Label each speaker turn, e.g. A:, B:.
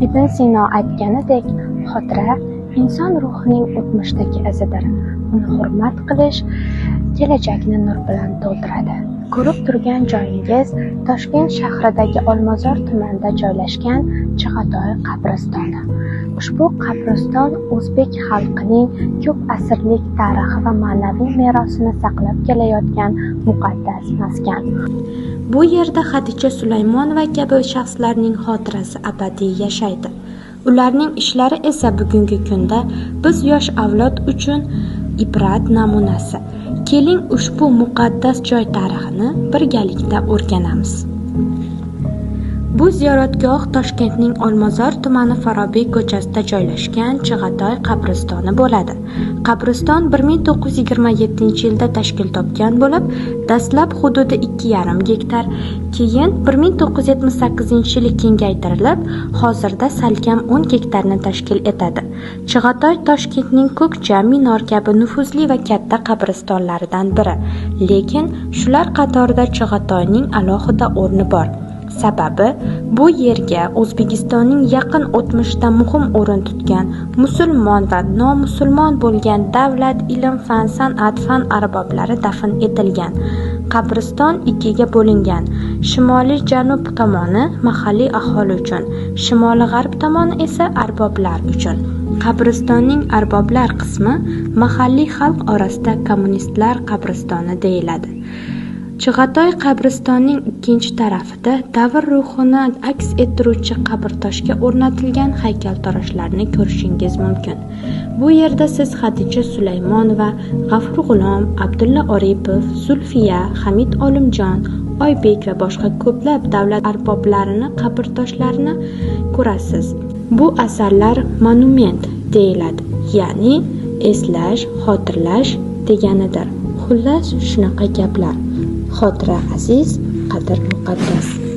A: Ibn Sino aytganidek, xotira inson ruhining o'tmishdagi izidir. Uni hurmat qilish kelajakni nur bilan to'ldiradi. Ko'rib turgan joyingiz Toshkent shahridagi Olmazor tumanida joylashgan Chig'atoy qabristoni. Ushbu qabriston o'zbek xalqining ko'p asrlik tarixi va ma'naviy merosini saqlab kelayotgan muqaddas maskan.
B: Bu yerda Xadicha Sulaymonova kabi shaxslarning xotirasi abadiy yashaydi. Ularning ishlari esa bugungi kunda biz yosh avlod uchun ibrat namunasi. Keling, ushbu muqaddas joy tarixini birgalikda o'rganamiz. Bu ziyoratgoh Toshkentning Olmazor tumani Farobiy ko'chasida joylashgan Chig'atoy qabristoni bo'ladi. Qabriston 1927-yilda tashkil topgan bo'lib, dastlab hududi 2,5 gektar, keyin 1978-yili kengaytirilib, hozirda salkam 10 gektarni tashkil etadi. Chig'atoy Toshkentning Ko'kcha, Minor kabi nufuzli va katta qabristonlaridan biri. Lekin shular qatorida Chig'atoyning alohida o'rni bor. Sababi, bu yerga O'zbekistonning yaqin o'tmishida muhim o'rin tutgan musulmon va nomusulmon bo'lgan davlat, ilm, fan, san'at, fan arboblari dafn etilgan. Qabriston ikkiga bo'lingan. Shimoli-janub tomoni mahalliy aholi uchun, shimoli-g'arb tomoni esa arboblar uchun. Qabristonning arboblar qismi mahalliy xalq orasida kommunistlar qabristoni deyiladi. Chig'atoy qabristonning ikkinchi tarafida davr ruhini aks ettiruvchi qabrtoshga o'rnatilgan haykaltaroshlarni ko'rishingiz mumkin. Bu yerda siz Xadicha Sulaymonova, G'afur G'ulom, Abdulla Oripov, Zulfiya, Hamid Olimjon, Oybek va boshqa ko'plab davlat arboblarini qabrtoshlarini ko'rasiz. Bu asarlar monument deyiladi, ya'ni eslash, xotirlash deganidir. Xullas, shunaqa gaplar. Xotira aziz, qadr muqaddas.